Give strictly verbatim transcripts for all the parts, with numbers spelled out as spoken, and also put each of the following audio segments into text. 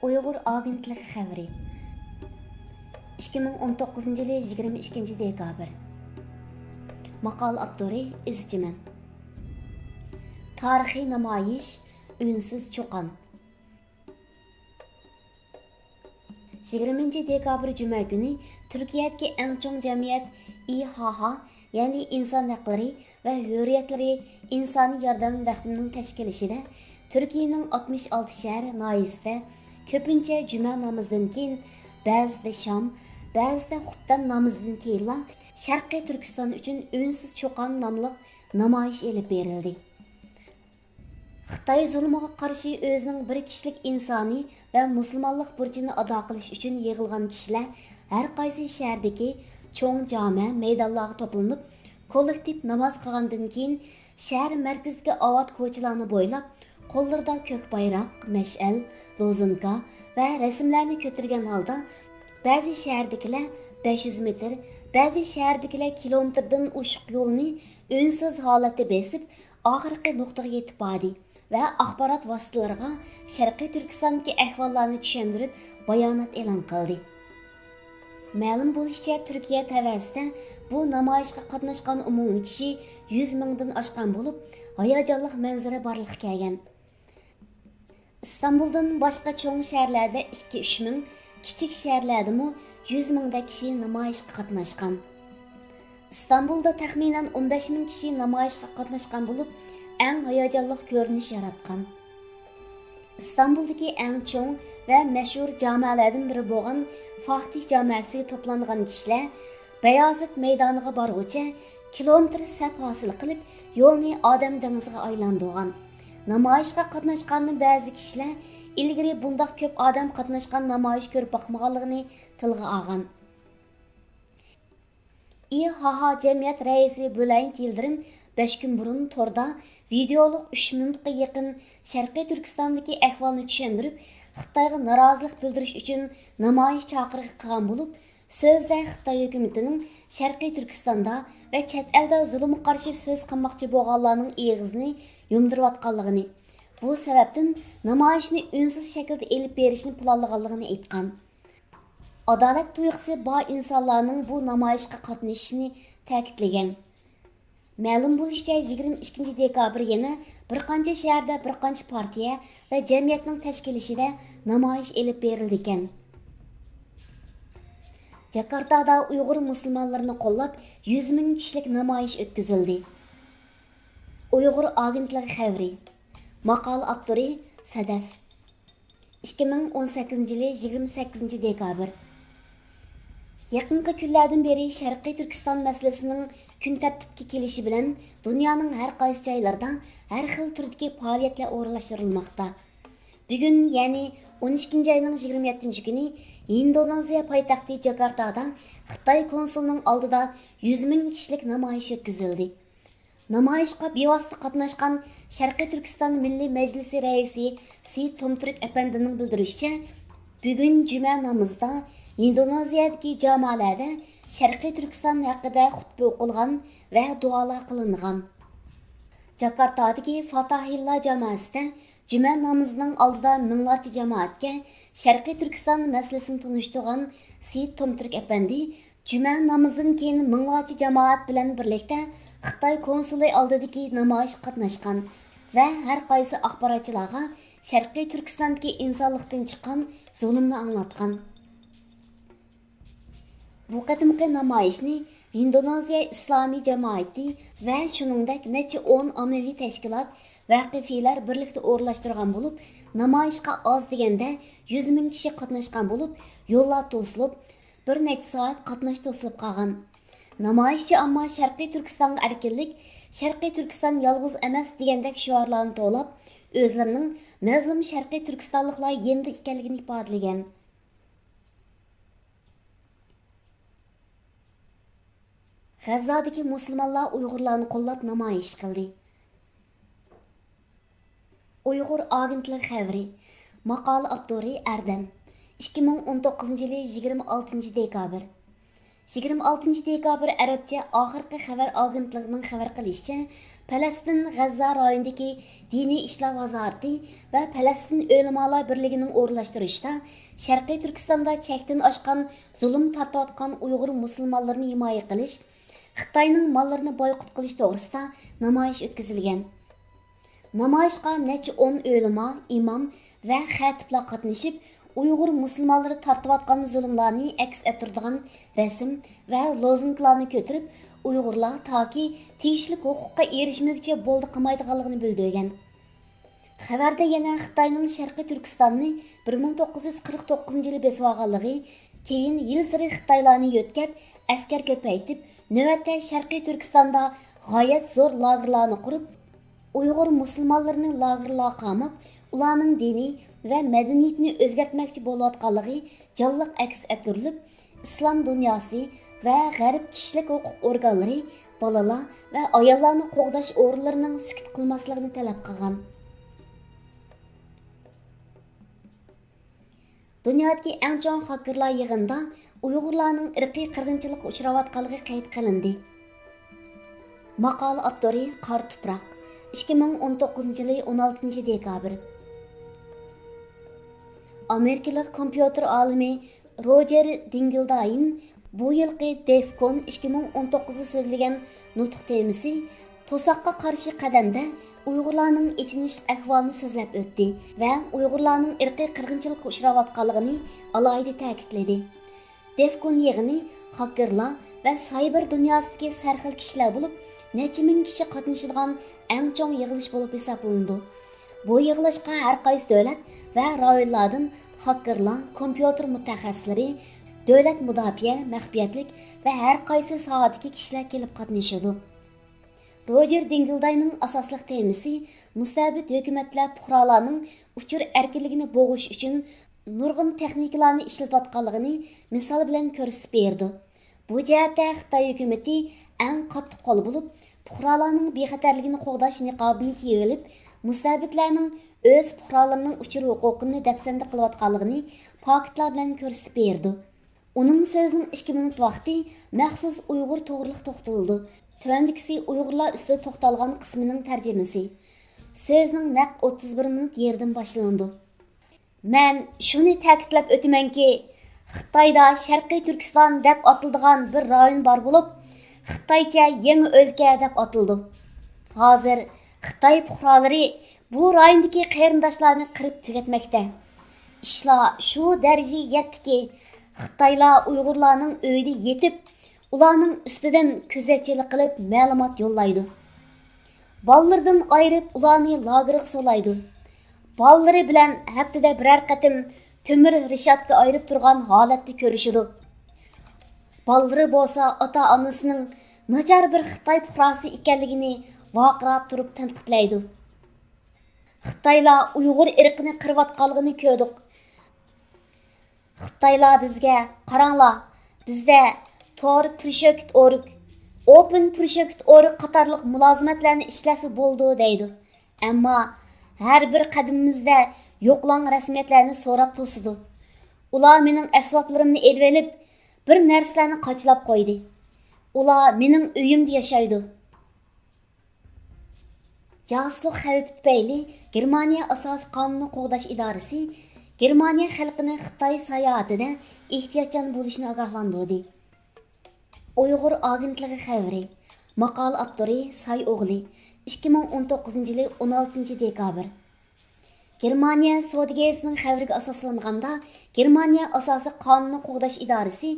ئۇيغۇر ئاگېنتلىقى خەۋىرى. ئىككى مىڭ ئون توققۇزىنچى يىلى يىگىرمە ئىككىنچى دېكابىر. ماقالە ئاپتورى ئىزچىمەن. تارىخىي نامايىش، ئۈنسىز چۇقان. يىگىرمىنچى دېكابىر جۈمە كۈنى تۈركىيەدىكى ئەڭ چوڭ جەمئىيەت ئىھاھا، يەنى ئىنسان ھەقلىرى ۋە ھۆرىيەتلىرى ئىنسانىي ياردەم ۋەقپىنىڭ تەشكىللىشىدە تۈركىيەنىڭ ئاتمىش ئالتە شەھەر، ناھىيىسىدە كۆپىنچە جۈمە نامىزىدىن كېيىن، بەزىدە شام، بەزىدە خۇپتەن نامىزىدىن كېيىنلا شەرقىي تۈركىستان ئۈچۈن ئۈنسىز چۇقان ناملىق نامايىش ئېلىپ بېرىلدى. خىتاي زۇلمىغا قارشى ئۆزىنىڭ بىر كىشىلىك ئىنسانىي ۋە مۇسۇلمانلىق بۇرچىنى ئادا قىلىش ئۈچۈن يىغىلغان كىشىلەر ھەر قايسى شەھەردىكى چوڭ جامە مەيدانلارغا توپلىنىپ، كوللېكتىپ ناماز قىلغاندىن كېيىن، شەھەر مەركىزىدىكى ئاۋات كوچىلارنى بويلاپ، قوللىرىدا كۆك بايراق، مەشئەل، لوزۇنكا ۋە رەسىملەرنى كۆتۈرگەن ھالدا، بەزى شەھەردىكىلەر بەش يۈز مېتىر، بەزى شەھەردىكىلەر كىلومېتىردىن ئوشۇق يولنى ئۈنسىز ھالەتتە بېسىپ، ئاخىرقى نۇقتىغا يېتىپ باردى ۋە ئاخبارات ۋاسىتىلىرىغا شەرقىي تۈركىستاندىكى ئەھۋاللارنى چۈشەندۈرۈپ، بايانات ئېلان قىلدى. مەلۇم بولۇشىچە، تۈركىيە تەۋەسىدە بۇ نامايىشقا قاتناشقان ئومۇمىي كىشى يۈز مىڭدىن ئاشقان بولۇپ، ھاياجانلىق مەنزىرە بارلىققا كەلگەن. ئىستانبۇلدىن باشقا چوڭ شەھەرلەردە ئىككى، ئۈچ مىڭ، كىچىك شەھەرلەردىمۇ يۈز مىڭدەك كىشى نامايىشقا قاتناشقان. ئىستانبۇلدا تەخمىنەن ئون بەش مىڭ كىشى نامايىشقا قاتناشقان بولۇپ، ئەڭ ھاياجانلىق كۆرۈنۈش ياراتقان. ئىستانبۇلدىكى ئەڭ چوڭ ۋە مەشھۇر جامەلەردىن بىرى بولغان فاتىھ جامەسىگە توپلانغان كىشىلەر بايازىت مەيدانىغا بارغۇچە كىلومېتىر سەپ ھاسىل قىلىپ، يولنى ئادەم دېڭىزىغا ئايلاندۇرغان. نامايىشقا قاتناشقان بەزى كىشىلەر ئىلگىرى بۇنداق كۆپ ئادەم قاتناشقان نامايىش كۆرۈپ باقمىغانلىقىنى تىلغا ئالغان. ئىھاھا جەمئىيەت رەئىسى بۈلەنت يىلدىرىم بەش كۈن بۇرۇن توردا ۋىدېئولۇق ئۈچ مىنۇتقا يېقىن شەرقىي تۈركىستاندىكى ئەھۋالنى چۈشەندۈرۈپ، خىتايغا نارازىلىق بىلدۈرۈش ئۈچۈن نامايىش چاقىرىقى قىلغان بولۇپ، سۆزىدە خىتاي ھۆكۈمىتىنىڭ شەرقىي تۈركىستاندا ۋە چەت ئەلدە زۇلۇمغا قارشى سۆز قىلماقچى بولغانلارنىڭ ئېغىزىنى يۇمدۇرۇۋاتقانلىقىنى، بۇ سەۋەبتىن نامايىشنى ئۈنسىز شەكىلدە ئېلىپ بېرىشنى پىلانلىغانلىقىنى ئېيتقان. ئادالەت تۇيغۇسى بار ئىنسانلارنىڭ بۇ نامايىشقا قاتنىشىشىنى تەكىتلىگەن. مەلۇم بولۇشىچە، يىگىرمە ئىككىنچى دېكابىر يەنە بىر قانچە شەھەردە بىر قانچە پارتىيە ۋە جەمئىيەتنىڭ تەشكىللىشىدە نامايىش ئېلىپ بېرىلىدىكەن. جاكارتادا ئۇيغۇر مۇسۇلمانلىرىنى قوللاپ يۈز مىڭ كىشىلىك نامايىش ئۆتكۈزۈلدى. ئۇيغۇر ئاگېنتلىقى خەۋىرى. ماقالە ئاپتورى سەدەف. ئىككى مىڭ ئون سەككىزىنچى يىلى يىگىرمە سەككىزىنچى دېكابىر. يېقىنقى كۈنلەردىن بېرى شەرقىي تۈركىستان مەسىلىسىنىڭ كۈن تەرتىپكە كېلىشى بىلەن دۇنيانىڭ ھەر قايسى جايلىرىدا ھەر خىل تۈردىكى پائالىيەتلەر ئورۇنلاشتۇرۇلماقتا. بۈگۈن، يەنى ئون ئىككىنچى ئاينىڭ يىگىرمە يەتتىنچى كۈنى ھىندونېزىيە پايتەختى جاكارتادا خىتاي كونسۇلىنىڭ ئالدىدا يۈز مىڭ كىشىلىك نامايىش ئۆتكۈزۈلدى. نامايىشقا بىۋاسىتە قاتناشقان شەرقىي تۈركىستان مىللىي مەجلىسى رەئىسى سېيىت تومتۈرك ئەپەندىنىڭ بىلدۈرۈشىچە، بۈگۈن جۈمە نامىزىدا ھىندونېزىيەدىكى جامالەردە شەرقىي تۈركىستان ھەققىدە خۇتبە ئوقۇلغان ۋە دۇئالار قىلىنغان. جاكارتادىكى فاتاھىللا جاماسىدە جۈمە نامىزىنىڭ ئالدىدا مىڭلارچە جامائەتكە شەرقىي تۈركىستان مەسىلىسىنى تونۇشتۇرغان سېيىت تومتۈرك ئەپەندى، جۈمە نامىزىدىن كېيىن مىڭلارچە جامائەت بىلەن بىرلىكتە خىتاي كونسۇلى ئالدىدىكى نامايىشقا قاتناشقان ۋە ھەر قايسى ئاخباراتچىلارغا شەرقىي تۈركىستاندىكى ئىنسانلىقتىن چىققان زۇلۇمنى ئاڭلاتقان. بۇ قېتىمقى نامايىشنى ھىندونېزىيە ئىسلامىي جامائىتى ۋە شۇنىڭدەك نەچچە ئون ئاممىۋى تەشكىلات، ۋەقىفىلەر بىرلىكتە ئورۇنلاشتۇرغان بولۇپ، نامايىشقا ئاز دېگەندە يۈز مىڭ كىشى قاتناشقان بولۇپ، يوللار توسۇلۇپ، بىر نەچچە سائەت قاتناش توسۇلۇپ قالغان. نامايىشچى ئامما شەرقىي تۈركىستانغا ئەركىنلىك، شەرقىي تۈركىستان يالغۇز ئەمەس دېگەندەك شوئارلارنى توۋلاپ، ئۆزلىرىنىڭ مەزلۇم شەرقىي تۈركىستانلىقلار يېنىدا ئىكەنلىكىنى ئىپادىلىگەن. غەززادىكى مۇسۇلمانلار ئۇيغۇرلارنى قوللاپ نامايىش قىلدى. ئۇيغۇر ئاگېنتلىقى خەۋىرى. ماقالە ئاپتورى ئەردەم. ئىككى مىڭ ئون توققۇزىنچى يىلى يىگىرمە ئالتىنچى دېكابىر. يىگىرمە ئالتىنچى دېكابىر ئەرەبچە ئاخىرقى خەۋەر ئاگېنتلىقىنىڭ خەۋەر قىلىشىچە، پەلەستىن غەززە رايونىدىكى دىنىي ئىشلار ۋازارىتى ۋە پەلەستىن ئۆلىمالار بىرلىكىنىڭ ئورۇنلاشتۇرۇشىدا شەرقىي تۈركىستاندا چەكتىن ئاشقان زۇلۇم تارتىۋاتقان ئۇيغۇر مۇسۇلمانلىرىنى ھىمايە قىلىش، خىتاينىڭ ماللىرىنى بايقۇت قىلىش توغرىسىدا نامايىش ئۆتكۈزۈلگەن. نامايىشقا نەچچە ئون ئۆلىما، ئىمام ۋە خەتىپلار قاتنىشىپ، ئۇيغۇر مۇسۇلمانلىرى تارتىۋاتقان زۇلۇملارنى ئەكس ئەتتۈرىدىغان رەسىم ۋە لوزۇنكىلارنى كۆتۈرۈپ، ئۇيغۇرلار تاكى تېگىشلىك ھوقۇققا ئېرىشمىگۈچە بولدى قىلمايدىغانلىقىنى بىلدۈرگەن. خەۋەردە يەنە خىتاينىڭ شەرقىي تۈركىستاننى بىر مىڭ توققۇز يۈز قىرىق توققۇزىنچى يىلى بېسىۋالغانلىقى، كېيىن يىلسېرى خىتايلارنى يۆتكەپ، ئەسكەر كۆپەيتىپ، نۆۋەتتە شەرقىي تۈركىستاندا غايەت زور لاگېرلارنى قۇرۇپ، ئۇيغۇر مۇسۇلمانلىرىنى لاگېرلارغا قاماپ، ئۇلارنىڭ دىنىي ۋە مەدەنىيىتىنى ئۆزگەرتمەكچى بولۇۋاتقانلىقى جانلىق ئەكس ئەتتۈرۈلۈپ، ئىسلام دۇنياسى ۋە غەرب كىشىلىك ھوقۇق ئورگانلىرى بالىلار ۋە ئاياللارنى قوغداش ئورۇنلىرىنىڭ سۈكۈت قىلماسلىقىنى تەلەپ قىلغان. دۇنيادىكى ئەڭ چوڭ خاكېرلار يىغىنىدا ئۇيغۇرلارنىڭ ئىرقىي قىرغىنچىلىققا ئۇچراۋاتقانلىقى قەيت قىلىندى. ماقالە ئاپتورى قارا تۇپراق، ئىككى مىڭ ئون توققۇزىنچى يىلى ئون ئالتىنچى دېكابىر. ئامېرىكىلىق كومپيۇتېر ئالىمى روجېر دىنگلداين بۇ يىلقى دېفكون ئىككى مىڭ ئون توققۇزدا سۆزلىگەن نۇتۇق تېمىسى توساققا قارشى قەدەمدە ئۇيغۇرلارنىڭ ئېچىنىشلىق ئەھۋالىنى سۆزلەپ ئۆتتى ۋە ئۇيغۇرلارنىڭ ئىرقىي قىرغىنچىلىققا ئۇچراۋاتقانلىقىنى ئالاھىدە تەكىتلىدى. دېفكون يىغىنى خاكېرلار ۋە سايبېر دۇنياسىدىكى سەرخىل كىشىلەر بولۇپ، نەچچە مىڭ كىشى قاتنىشىدىغان ئەڭ چوڭ يىغىلىش بولۇپ ھېسابلىنىدۇ. بۇ يىغىلىشقا ھەر قايسى دۆلەت ۋە رايونلاردىن خاكېرلار، كومپيۇتېر مۇتەخەسسىسلىرى، دۆلەت مۇداپىئە، مەخپىيەتلىك ۋە ھەر قايسى ساھەدىكى كىشىلەر كېلىپ قاتنىشىدۇ. روجېر دىنگلداينىڭ ئاساسلىق تېمىسى مۇستەبىت ھۆكۈمەتلەر پۇقرالارنىڭ ئۇچۇر ئەركىنلىكىنى بوغۇش ئۈچۈن نۇرغۇن تېخنىكىلارنى ئىشلىتىۋاتقانلىقىنى مىسال بىلەن كۆرسىتىپ بېرىدۇ. بۇ جەھەتتە خىتاي ھۆكۈمىتى ئەڭ قاتتىق قول بولۇپ، پۇقرالارنىڭ بىخەتەرلىكىنى قوغداش نىقابىنى كىيىۋېلىپ، مۇستەبىتلەرنىڭ ئۆز پۇقرالىرىنىڭ ئۇچۇر ھوقۇقىنى دەپسەندە قىلىۋاتقانلىقىنى پاكىتلار بىلەن كۆرسىتىپ بېرىدۇ. ئۇنىڭ سۆزىنىڭ ئىككى مىنۇت ۋاقتى مەخسۇس ئۇيغۇر توغرىلىق توختىلىدۇ. تۆۋەندىكىسى ئۇيغۇرلار ئۈستىدە توختالغان قىسمىنىڭ تەرجىمىسى. سۆزنىڭ نەق ئوتتۇز بىر مىنۇت يېرىدىن باشلىنىدۇ. مەن شۇنى تەكىتلەپ ئۆتىمەنكى، خىتايدا شەرقىي تۈركىستان دەپ ئاتىلىدىغان بىر رايون بار بولۇپ، خىتايچە يېڭى ئۆلكە دەپ ئاتىلىدۇ. ھازىر خىتاي پۇقرالىرى بۇ رايوندىكى قېرىنداشلارنى قىرىپ تۈگەتمەكتە. ئىشلار شۇ دەرىجىگە يەتتىكى، خىتايلار ئۇيغۇرلارنىڭ ئۆيىدە يېتىپ، ئۇلارنىڭ ئۈستىدىن كۆزەتچىلىك قىلىپ مەلۇمات يوللايدۇ. بالىلىرىدىن ئايرىپ، ئۇلارنى لاگېرغا سولايدۇ. بالىلىرى بىلەن ھەپتىدە بىرەر قېتىم تۆمۈر رېشاتكا ئايرىپ تۇرغان ھالەتتە كۆرۈشىدۇ. بالىلىرى بولسا ئاتا-ئانىسىنىڭ ناچار بىر خىتاي پۇقراسى ئىكەنلىكىنى ۋارقىراپ تۇرۇپ تەنقىدلەيدۇ. خىتايلار ئۇيغۇر ئىرقىنى قىرىۋاتقانلىقىنى كۆردۇق. خىتايلار بىزگە، «قاراڭلار، بىزدە تور پروشېكت ئورگ، ئوپېن پروشېكت ئورگ قاتارلىق مۇلازىمەتلەرنى ئىشلەتسە بولىدۇ» دەيدۇ. ئەمما ھەر بىر قەدىمىمىزدە يوقلاڭ رەسمىيەتلەرنى سوراپ توسىدۇ. ئۇلار مېنىڭ ئەسۋابلىرىمنى ئېلىۋېلىپ، بىر نەرسىلەرنى قاچىلاپ قويدى. ئۇلار مېنىڭ ئۆيۈمدە ياشايدۇ. جاسۇسلۇق خەۋپى تۈپەيلى گېرمانىيە ئاساسىي قانۇننى قوغداش ئىدارىسى گېرمانىيە خەلقىنى خىتاي ساياھىتىدە ئېھتىياتچان بولۇشنى ئاگاھلاندۇردى. ئۇيغۇر ئاگېنتلىقى خەۋىرى. ماقالە ئاپتورى ساي ئوغلى، ئىككى مىڭ ئون توققۇزىنچى يىلى ئون ئالتىنچى دېكابىر. گېرمانىيە سودىگېزېتىنىڭ خەۋىرىگە ئاساسلانغاندا، گېرمانىيە ئاساسىي قانۇننى قوغداش ئىدارىسى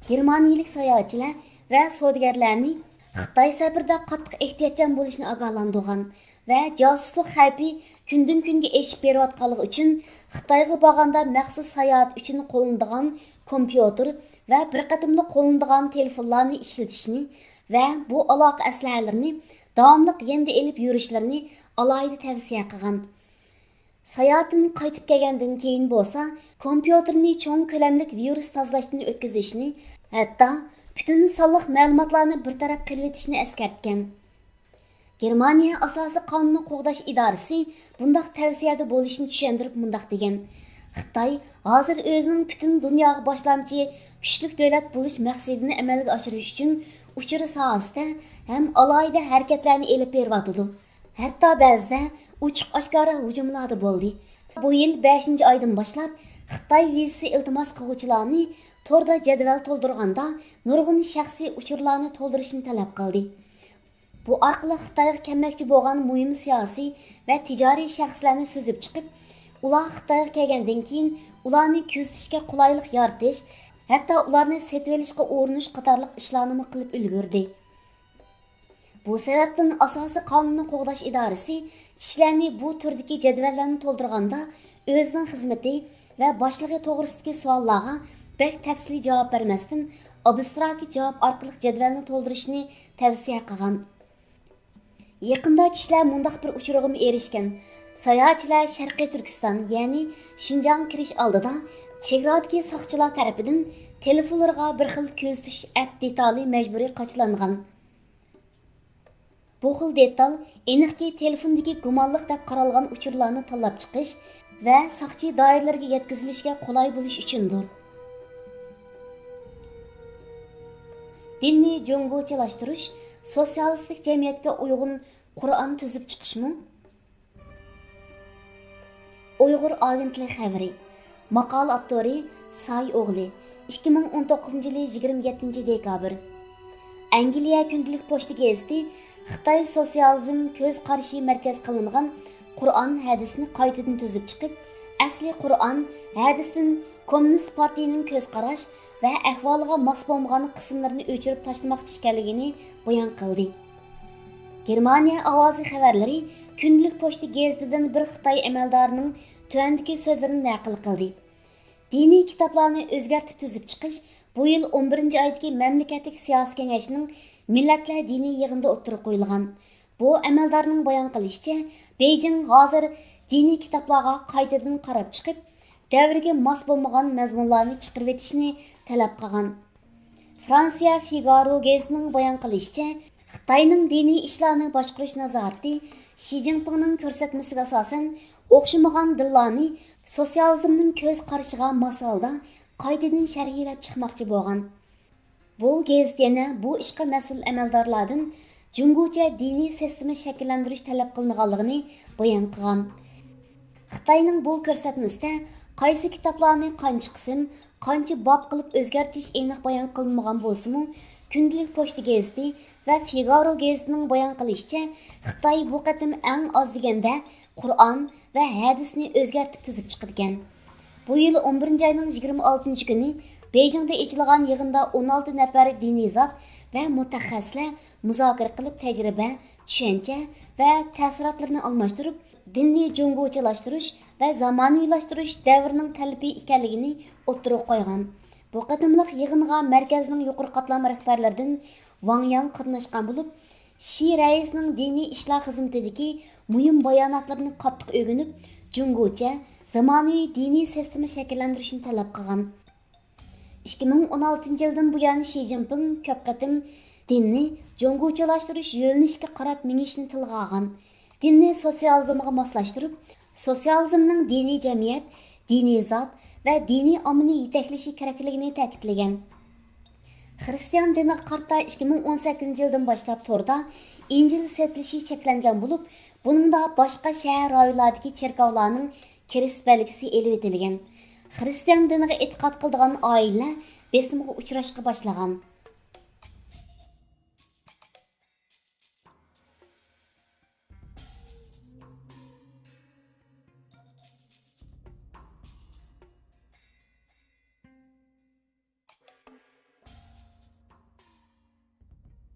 گېرمانىيىلىك ساياھەتچىلەر ۋە سودىگەرلەرنى خىتاي سەپىرىدە قاتتىق ئېھتىياتچان بولۇشنى ئاگاھلاندۇرغان ۋە جاسۇسلۇق خەۋپى كۈندىن-كۈنگە ئېشىپ بېرىۋاتقانلىقى ئۈچۈن، خىتايغا بارغاندا مەخسۇس ساياھەت ئۈچۈن قوللىنىدىغان كومپيۇتېر ۋە بىر قېتىملىق قوللىنىدىغان تېلېفونلارنى ئىشلىتىشنى ۋە بۇ ئالاقە ئەسلىھەلىرىنى داۋاملىق يېنىدا ئېلىپ يۈرۈشلىرىنى ئالاھىدە تەۋسىيە قىلغان. ساياھەتتىن قايتىپ كەلگەندىن كېيىن بولسا، كومپيۇتېرنى چوڭ كۆلەملىك ۋىرۇس تازىلاشتىن ئۆتكۈزۈشنى، ھەتتا پۈتۈن سانلىق مەلۇماتلارنى بىر تەرەپ قىلىۋېتىشنى ئەسكەرتكەن. گېرمانىيە ئاساسىي قانۇننى قوغداش ئىدارىسى بۇنداق تەۋسىيەدە بولۇشنى چۈشەندۈرۈپ مۇنداق دېگەن: «خىتاي ھازىر ئۆزىنىڭ پۈتۈن دۇنياغا باشلامچى كۈچلۈك دۆلەت بولۇش مەقسىتىنى ئەمەلگە ئاشۇرۇش ئۈچۈن ئۇچۇر ساھەسىدە ھەم ئالاھىدە ھەرىكەتلەرنى ئېلىپ بېرىۋاتىدۇ. ھەتتا بەزىدە ئوچۇق-ئاشكارا ھۇجۇملاردا بولدى. بۇ يىل بەشىنچى ئايدىن باشلاپ خىتاي ۋىزىسى ئىلتىماس قىلغۇچىلارنى توردا جەدۋەل تولدۇرغاندا نۇرغۇن شەخسىي ئۇچۇرلارنى تولدۇرۇشنى تەلەپ قىلدى. بۇ ئارقىلىق خىتايغا كەلمەكچى بولغان مۇھىم سىياسىي ۋە تىجارىي شەخسلەرنى سۈزۈپ چىقىپ، ئۇلار خىتايغا كەلگەندىن كېيىن ئۇلارنى كۆزىتىشكە قولايلىق يارىتىش، ھەتتا ئۇلارنى سېتىۋېلىشقا ئۇرۇنۇش قاتارلىق ئىشلارنىمۇ قىلىپ ئۈلگۈردى. بۇ سەۋەبتىن ئاساسىي قانۇننى قوغداش ئىدارىسى كىشىلەرنى بۇ تۈردىكى جەدۋەللەرنى تولدۇرغاندا ئۆزىنىڭ خىزمىتى ۋە باشلىقى توغرىسىدىكى سوئاللارغا بەك تەپسىلىي جاۋاب بەرمەستىن، ئابستراكت جاۋاب ئارقىلىق جەدۋەلنى تولدۇرۇشنى تەۋسىيە قىلغان. يېقىندا كىشىلەر مۇنداق بىر ئۇچۇرغىمۇ ئېرىشكەن. ساياھەتچىلەر شەرقىي تۈركىستان، يەنى شىنجاڭغا كىرىش ئالدىدا چېگرادىكى ساقچىلار تەرىپىدىن تېلېفونلىرىغا بىر خىل كۆزىتىش ئەپ دېتالى مەجبۇرىي قاچىلانغان. بۇ خىل دېتال ئېنىقكى تېلېفوندىكى گۇمانلىق دەپ قارالغان ئۇچۇرلارنى تاللاپ چىقىش ۋە ساقچى دائىرىلىرىگە يەتكۈزۈلۈشىگە قولاي بولۇش ئۈچۈندۇر. دىننى جۇڭگوچىلاشتۇرۇش، سوتسىيالىستىك جەمئىيەتكە ئۇيغۇن قۇرئان تۈزۈپ چىقىشمۇ؟ ئۇيغۇر ئاگېنتلىقى خەۋىرى. ماقالە ئاپتورى ساي ئوغلى. ئىككى مىڭ ئون توققۇزىنچى يىلى يىگىرمە يەتتىنچى دېكابىر. ئەنگلىيە كۈندىلىك پوچتا گېزىتى خىتاي سوتسىيالىزم كۆز قارىشى مەركەز قىلىنغان قۇرئان ھەدىسنى قايتىدىن تۈزۈپ چىقىپ، ئەسلى قۇرئان ھەدىستىن كوممۇنىست پارتىيىنىڭ كۆز قاراش ۋە ئەھۋالىغا ماس بولمىغان قىسىملىرىنى ئۆچۈرۈپ تاشلىماقچى ئىكەنلىكىنى بايان قىلدى. گېرمانىيە ئاۋازى خەۋەرلىرى كۈندىلىك پوچتا گېزىتىدىن بىر خىتاي ئەمەلدارىنىڭ تۆۋەندىكى سۆزلىرىنى نەقىل قىلدى. دىنىي كىتابلارنى ئۆزگەرتىپ تۈزۈپ چىقىش بۇ يىل ئون بىرىنچى ئايدىكى مەملىكەتلىك سىياسىي كېڭەشنىڭ مىللەتلەر دىنىي يىغىنىدا ئوتتۇرىغا قويۇلغان. بۇ ئەمەلدارنىڭ بايان قىلىشىچە، بېيجىڭ ھازىر دىنىي كىتابلارغا قايتىدىن قاراپ چىقىپ، دەۋرگە ماس بولمىغان مەزمۇنلارنى چىقىرىۋېتىشنى تەلەپ قىلغان. فرانسىيە فىگارو گېزىتىنىڭ بايان قىلىشىچە، خىتاينىڭ دىنىي ئىشلارنى باشقۇرۇش نازارىتى شى جىنپىڭنىڭ كۆرسەتمىسىگە ئاساسەن، ئوخشىمىغان دىنلارنى سوتسىيالىزمنىڭ كۆز قارىشىغا ماس ھالدا قايتىدىن شەرھلەپ چىقماقچى بولغان. بۇ گېزىت يەنە بۇ ئىشقا مەسئۇل ئەمەلدارلاردىن جۇڭگوچە دىنىي سىستېما شەكىللەندۈرۈش تەلەپ قىلىنغانلىقىنى بايان قىلغان. خىتاينىڭ بۇ كۆرسەتمىسىدە قايسى كىتابلارنى قانچە قىسىم، قانچە باب قىلىپ ئۆزگەرتىش ئېنىق بايان قىلىنمىغان بولسىمۇ، كۈندىلىك پوچتا گېزىتى ۋە فىگارو گېزىتىنىڭ بايان قىلىشىچە، خىتاي بۇ قېتىم ئەڭ ئاز دېگەندە قۇرئان ۋە ھەدىسنى ئۆزگەرتىپ تۈزۈپ چىقىدىكەن. بۇ يىل ئون بىرىنچى ئاينىڭ يىگىرمە ئالتىنچى كۈنى بېيجىڭدا ئېچىلغان يىغىندا ئون ئالتە نەپەر دىنىي زات ۋە مۇتەخەسسىسلەر مۇزاكىرە قىلىپ، تەجرىبە، چۈشەنچە ۋە تەسىراتلىرىنى ئالماشتۇرۇپ، دىننى جۇڭگوچىلاشتۇرۇش ۋە زامانىۋىلاشتۇرۇش دەۋرىنىڭ تەلىپى ئىكەنلىكىنى ئوتتۇرىغا قويغان. بۇ قېتىملىق يىغىنغا مەركەزنىڭ يۇقىرى قاتلام رەھبەرلىرىدىن ۋاڭ ياڭ قاتناشقان بولۇپ، شى رەئىسنىڭ دىنىي ئىشلار خىزمىتىدىكى مۇھىم باياناتلىرىنى قاتتىق ئۆگىنىپ، جۇڭگوچە زامانىۋى دىنىي سىستېما شەكىللەندۈرۈشنى تەلەپ قىلغان. ئىككى مىڭ ئون ئالتىنچى يىلدىن بۇيان شى جىنپىڭ كۆپ قېتىم دىننى جۇڭگوچىلاشتۇرۇش يۆنىلىشىگە قاراپ مېڭىشنى تىلغا ئالغان. دىننى سوتسىيالىزمغا ماسلاشتۇرۇپ، سوتسىيالىزمنىڭ دىنىي جەمئىيەت، دىنىي زات ۋە دىنىي ئاممىنى يېتەكلىشى كېرەكلىكىنى تەكىتلىگەن. خىرىستىيان دىنىغا قارىتا ئىككى مىڭ ئون سەككىزىنچى يىلدىن باشلاپ توردا ئىنجىل سېتىلىشى چەكلەنگەن بولۇپ، بۇنىڭدا باشقا شەھەر رايونلاردىكى چېركاۋلارنىڭ كرېست بەلگىسى ئېلىۋېتىلگەن. خىرىستىيان دىنىغا ئېتىقاد قىلىدىغان ئائىلىلەر بېسىمغا ئۇچراشقا باشلىغان.